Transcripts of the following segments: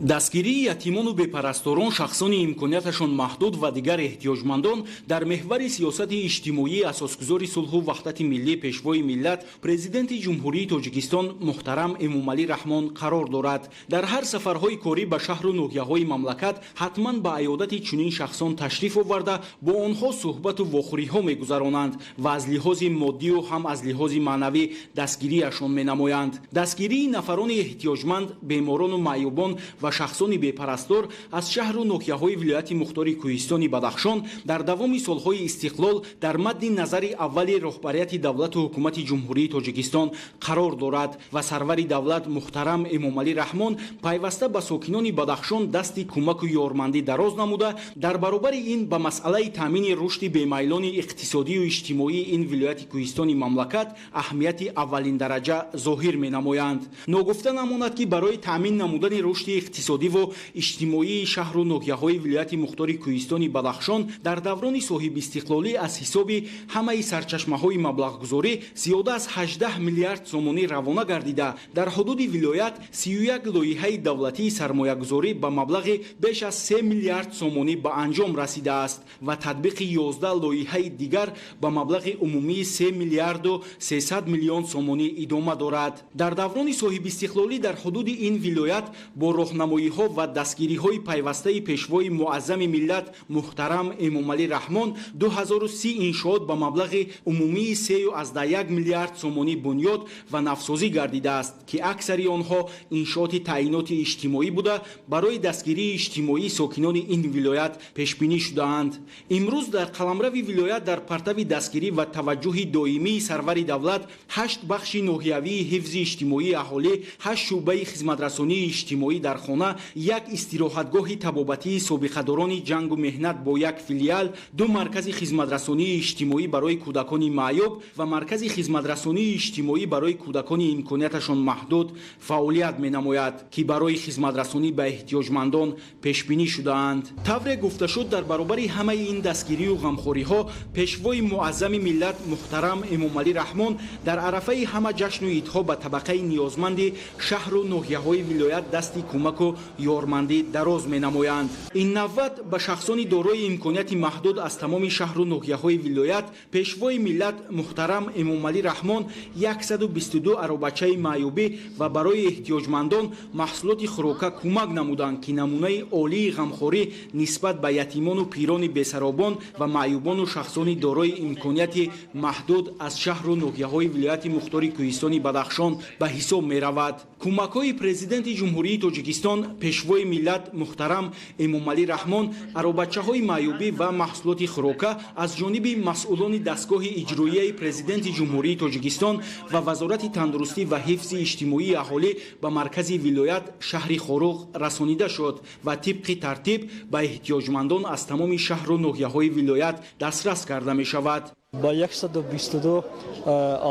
Дастгирии ятимону бепарасторон, шахсони имконияташон маҳдуд ва дигар эҳтиёҷмандон дар меҳвари сиёсати иҷтимоии асосгузори сулҳу ваҳдати миллӣ, Пешвои миллат, Президенти Ҷумҳурии Тоҷикистон муҳтарам Эмомалӣ Раҳмон қарор дорад. Дар ҳар сафарҳои корӣ ба шаҳру ноҳияҳои мамлакат ҳатман ба аёдати чунин шахсон ташриф оварда, бо онҳо суҳбату вохӯриҳо мегузаронанд ва аз лиҳози моддию ҳам аз лиҳози маънавӣ дастгириашон менамоянд. Дастгирии нафарони эҳтиёҷманд, беморону маъюбон ва шахсони бепарастор аз шаҳру ноҳияҳои вилояти мухтори Кӯҳистони Бадахшон дар давоми солҳои истиқлол дар мадди назари аввали роҳбарияти давлату ҳукумати Ҷумҳурии Тоҷикистон қарор дорад ва сарвари давлат муҳтарам Эмомалӣ Раҳмон пайваста ба сокинони Бадахшон дасти кӯмаку ёрмандӣ дароз намуда, дар баробари ин ба масъалаи таъмини рушди бемайлони иқтисодию иҷтимоии ин вилояти кӯҳистони мамлакат аҳамияти аввалиндараҷа зоҳир менамоянд. Ногуфта намонад, ки барои таъмин намудани рушди иқтисодиву иҷтимоии шаҳру ноҳияҳои вилояти мухтори Кӯҳистони Бадахшон дар даврони соҳибистиқлолӣ аз ҳисоби ҳамаи сарчашмаҳои маблағгузорӣ зиёда аз 18 миллиард сомонӣ равона гардида, дар ҳудуди вилоят 31 лоиҳаи давлатии сармоягузорӣ ба маблағи беш аз 3 миллиард сомонӣ ба анҷом расидааст ва татбиқи 11 лоиҳаи дигар ба маблағи умумии 3 миллиарду 300 миллион сомонӣ идома дорад. Дар даврони соҳибистиқлолӣ дар ҳудуди ин вилоят бо роҳнамоиҳо ва дастгириҳои пайвастаи Пешвои муаззами миллат муҳтарам Эмомалӣ Раҳмон 2030 иншоот ба маблағи умумии 3,1 миллиард сомонӣ бунёд ва навсозӣ гардидааст, ки аксари онҳо иншооти таъиноти иҷтимоӣ буда, барои дастгирии иҷтимоии сокинони ин вилоят пешбинӣ шудаанд. Имрӯз дар қаламрави вилоят дар партави дастгирӣ ва таваҷҷӯҳи доимии сарвари давлат ҳашт бахши ноҳиявии ҳифзи иҷтимоии аҳолӣ, ҳашт шӯъбаи хизматрасонии иҷтимоӣ дар хона, як истироҳатгоҳи табобатии собиқадорони ҷангу меҳнат бо як филиал, ду маркази хизматрасонии иҷтимоӣ барои кӯдакони маъюб ва маркази хизматрасонии иҷтимоӣ барои кӯдакони имконияташон маҳдуд фаъолият менамояд, ки барои хизматрасонӣ ба эҳтиёҷмандон пешбинӣ шудаанд. Тавре гуфта шуд, дар баробари ҳамаи ин дастгирию ғамхориҳо Пешвои муаззами миллат муҳтарам Эмомалӣ Раҳмон дар арафаи ҳама ҷашну идҳо ба табақаи ниёзманди шаҳру ноҳияҳои вилоят дасти кӯмаку ёрмандӣ дароз менамоянд. Ин навбат ба шахсони дорои имконияти маҳдуд аз тамоми шаҳру ноҳияҳои вилоят Пешвои миллат муҳтарам Эмомалӣ Раҳмон 122 аробачаи маъюбӣ ва барои эҳтиёҷмандон маҳсулоти хӯрока кӯмак намуданд, ки намунаи олии ғамхорӣ нисбат ба ятимону пирони бесаробон ва маъюбону шахсони дорои имконияти маҳдуд аз шаҳру ноҳияҳои вилояти мухтори Кӯҳистони Бадахшон ба ҳисоб меравад. Кӯмакҳои Президенти Ҷумҳурии Тоҷикистон, Пешвои миллат муҳтарам Эмомалӣ Раҳмон, аробачаҳои маъюбӣ ва маҳсулоти хӯрока аз ҷониби масъулони дастгоҳи иҷроияи Президенти Ҷумҳурии Тоҷикистон ва Вазорати тандурустӣ ва ҳифзи иҷтимоии аҳолӣ ба маркази вилоят, шаҳри Хоруғ, расонида шуд ва тибқи тартиб ба эҳтиёҷмандон аз тамоми шаҳру ноҳияҳои вилоят дастрас карда мешавад. Ба 122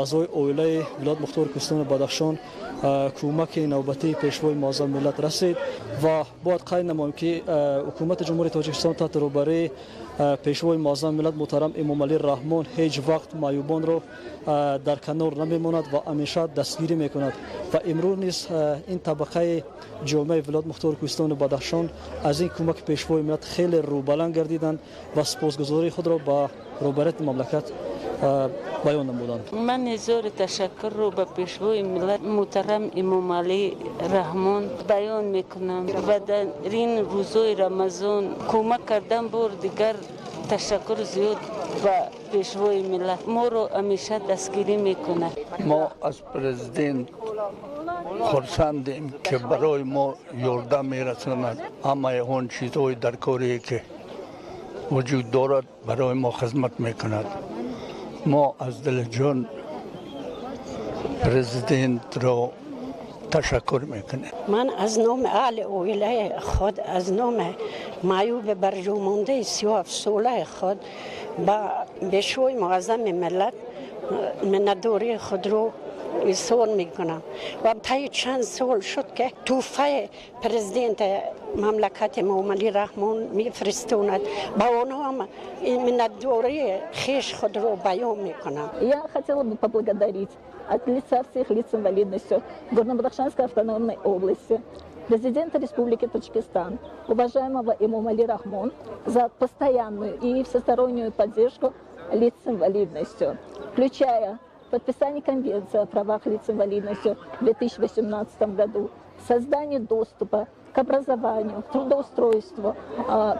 аъзои оилаи вилоят мухтори Кӯҳистони Бадахшон кӯмаки навбатии Пешвои муаззами миллат расид ва бояд қайд намоем, ки ҳукумати Ҷумҳурии Тоҷикистон таҳти роҳбарии Пешвои муаззами миллат муҳтарам Эмомалӣ Раҳмон ҳеҷ вақт маъюбонро дар канор намемонад ва ҳамеша дастгирӣ мекунад ва имрӯз низ ин табақаи ҷомеаи вилоят мухтори Кӯҳистони Бадахшон аз ин кӯмаки Пешвои миллат хеле рӯбаланд гардиданд ва сипосгузории худро ба роҳбарияти мамлакат баён намуданд. Ман изҳори ташаккурро ба Пешвои миллат муҳтарам Эмомалӣ Раҳмон баён мекунам ва дар ин рӯзҳои Рамазон кӯмак кардан. Бор дигар ташаккур зиёд ба Пешвои миллат, моро ҳамеша дастгирӣ мекунад. Мо аз президент хурсандем, ки барои мо ёрдам мерасонад. Ҳамаи он чизҳои даркорие, ки вуҷуд дорад, барои мо хизмат мекунад. Мо аз дили ҷон президентро ташаккур мекунем. Ман аз номи аҳли оилаи худ, аз номи маъюби барҷомондаи 37-солаи худ ба Пешвои муаззами миллат миннатдории худро изҳор мекунам ва таи чанд сол шуд, ки тӯҳфаи президенти мамлакати Эмомалӣ Раҳмон мефиристонад, ба онҳо ҳам миннатдории хеш худро баён мекунам. Я хотела бы поблагодарить от лица всех лиц с инвалидностью Горно-Бадахшанской автономной области. президента Республики Таджикистан, уважаемого Эмомали Рахмон, за постоянную и всестороннюю поддержку лиц с инвалидностью, включая подписание Конвенции о правах лиц с инвалидностью в 2018 году, создание доступа к образованию, к трудоустройству,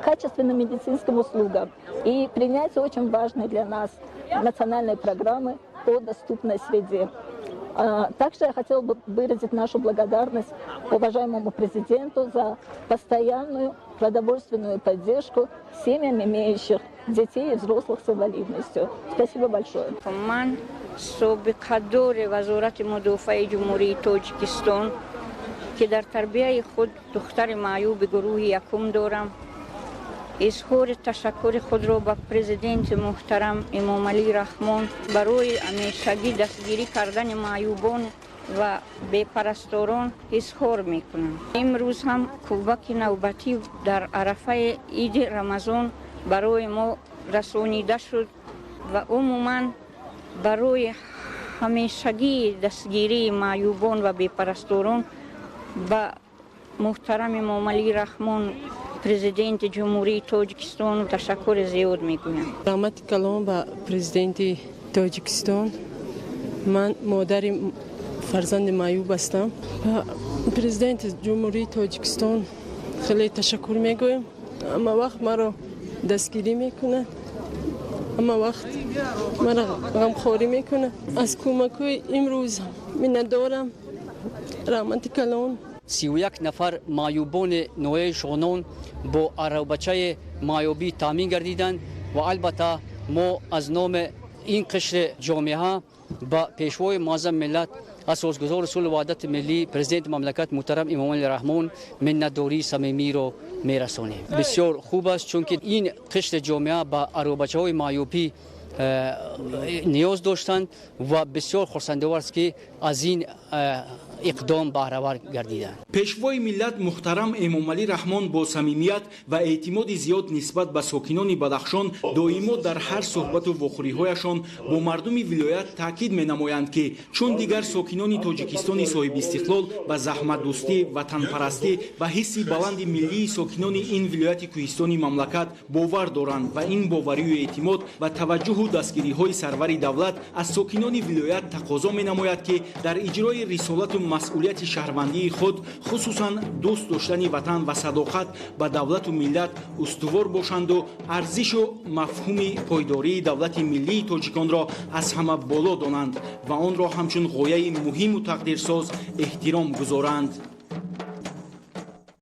качественным медицинским услугам и принятие очень важной для нас национальной программы по доступной среде. Также я хотела бы выразить нашу благодарность уважаемому президенту за постоянную продовольственную поддержку семьям, имеющих детей и взрослых с инвалидностью. Спасибо большое. Ман собиқадори Вазорати мудофиаи Ҷумҳурии Тоҷикистон, ки дар тарбияи худ духтари маъюби гурӯҳи якум дорам, изҳори ташаккури худро ба президенти муҳтарам Эмомалӣ Раҳмон барои ҳамешагӣ дастгирӣ кардани маъюбон ва бепарасторон изҳор мекунам. Имрӯз ҳам кӯмаки навбатӣ дар арафаи иди Рамазон барои мо расонида шуд ва умуман барои ҳамешагии дастгирии маъюбон ва бепарасторон ба муҳтарам Эмомалӣ Раҳмон, президенти Ҷумҳурии Тоҷикистон, ташаккури зиёд мегӯям. Раҳмати калом ба президенти Тоҷикистон. Ман модари фарзанди маъюб ҳастам. Ба президенти Ҷумҳурии Тоҷикистон хеле ташаккур мегӯем. Ҳама вақт маро дастгирӣ мекунад, ҳама вақт маро ғамхорӣ мекунад. Аз кӯмакҳои имрӯз миннатдорам. Раҳмати калон. 31 нафар маъюбони ноҳияи Шуғнон бо аробачаи маъюбӣ таъмин гардиданд ва албатта мо аз номи ин қишри ҷомеа ба пешвои муаззами миллат, асосгузори сулҳу ваҳдати миллӣ, президенти мамлакат муҳтарам Эмомалӣ Раҳмон миннатдории самимиро мерасонем. Бисёр хуб аст, чунки ин қишри ҷомеа ба аробачаҳои маъюбӣ ниёз доштанд ва бисёр хурсандиовар аст, ки аз ин иқдом баҳравар гардиданд. Пешвои миллат муҳтарам Эмомалӣ Раҳмон бо самимият ва эътимоди зиёд нисбат ба сокинони Бадахшон доимо дар ҳар суҳбату вохӯриҳояшон бо мардуми вилоят таъкид менамоянд, ки чун дигар сокинони Тоҷикистони соҳибистиқлол ба заҳматдӯстӣ, ватанпарастӣ ва ҳисси баланди миллии сокинони ин вилояти кӯҳистони мамлакат бовар доранд ва ин боварию эътимод ва таваҷҷуҳу дастгириҳои сарвари давлат аз сокинони вилоят тақозо менамояд, ки дар иҷрои рисолату масъулияти шаҳрвандии худ, хусусан дӯст доштани ватан ва садоқат ба давлату миллат, устувор бошанду арзишу мафҳуми пойдории давлати миллии тоҷиконро аз ҳама боло донанд ва онро ҳамчун ғояи муҳиму тақдирсоз эҳтиром гузоранд.